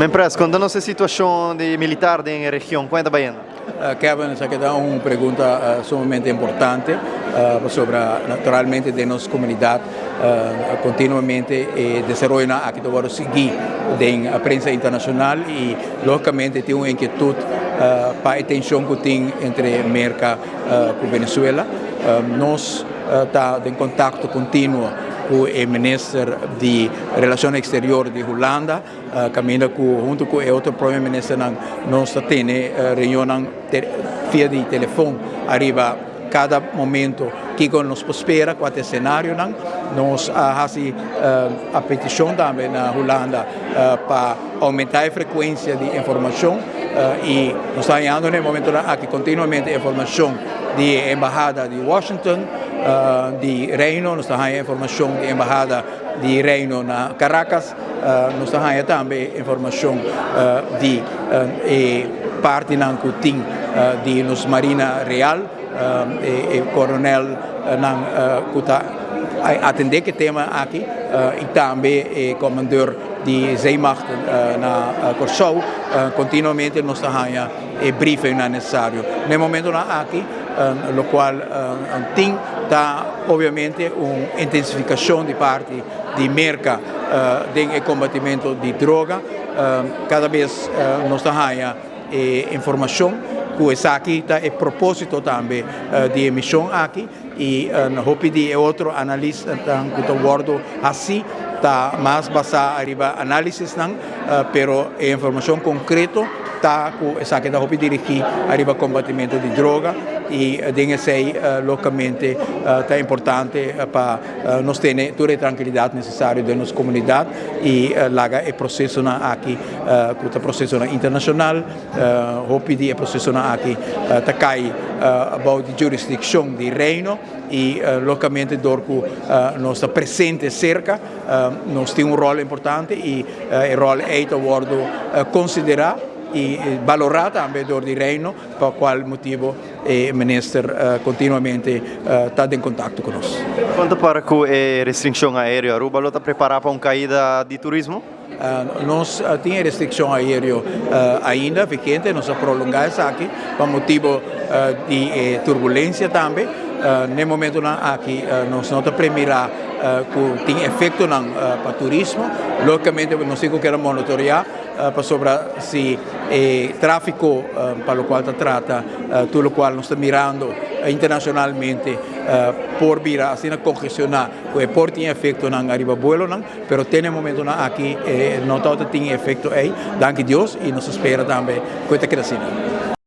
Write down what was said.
Mempres, konta nos e situashon di militar den e region, kon e ta bayendo? Kevin, esaki ta un pregunta sumamente importante pasobra naturalmente den nos komunidat kontinuamente e desaroyonan aki ta wòrdu sigui den prensa internashonal i lógikamente tin un inkietut pa e tenshon ku tin entre Merka ku Venezuela. Nos ta den kontakto kontinuo ku e minister di Relashon Eksterior di Hulanda, kaminda ku huntu ku e otro prome ministernan nos ta tene reunionnan via di telefon ariba kada momento kiko nos por spera, kua ta e senarionan. Nos a hasi a petishon tambe na Hulanda pa oumentá e frekuensia di informashon i nos ta hañando na e momentonan aki kontinuamente informashon di e embahada di Washington, di Reino, nos ta haña informashon di embahada di Reino na Caracas, nos ta haña tambe informashon di e partinan ku tin di nos Marina Real, e koronelnan ku ta atendé ku e tema aki i tambe e komandor di Zeemacht na Kòrsou. Kontinuamente nos ta haña e briefingnan nesesario. Na e momentonan aki lokual tin ta obviamente un intensifikashon di parti di Merka den e kombatimentu di droga. Kada bes nos ta haña e informashon ku esaki ta e propósito tambe di e mishon aki i hopi di e otro analisnan ku ta wòrdu hasi ta mas basá ariba análisisnan, pero e informashon konkreto ta ku esaki ta hopi dirigí ariba kombatimentu di droga i den esei lógikamente ta importante pa nos tene tur e trankilidat nesesario den nos komunidat i laga e prosesonan aki ku ta prosesonan internashonal. Hopi di e prosesonan aki ta kai bou di jurisdikshon di Reino i lógikamente dor ku nos ta presente serka nos tin un ròl importante i e ròl ei ta wòrdu konsiderá i balorá tambe dor di Reino pa kual motibu e minister kontinuamente ta den kontakto ku nos. Kon ta para ku e restrikshon aéreo? Aruba lo ta prepará pa un kaida di turismo? Nos tin e restrikshon aéreo ainda vigente, nos a prolongá esaki pa motibu di e turbulensia tambe. Na e momentunan aki nos no ta premirá ku tin efektonan pa turismo. Lógikamente nos tin ku keda monitoreá pasobra si e tráfiko pa lokual ta trata tur lokual nos ta mirando internashonalmente por bira asina kongestioná ku e por tin efektonan ariba buelonan. Pero te na e momentonan aki e no tabata tin e efecto ey, danki Dios, y nos ta spera tambe cu e ta keda asina.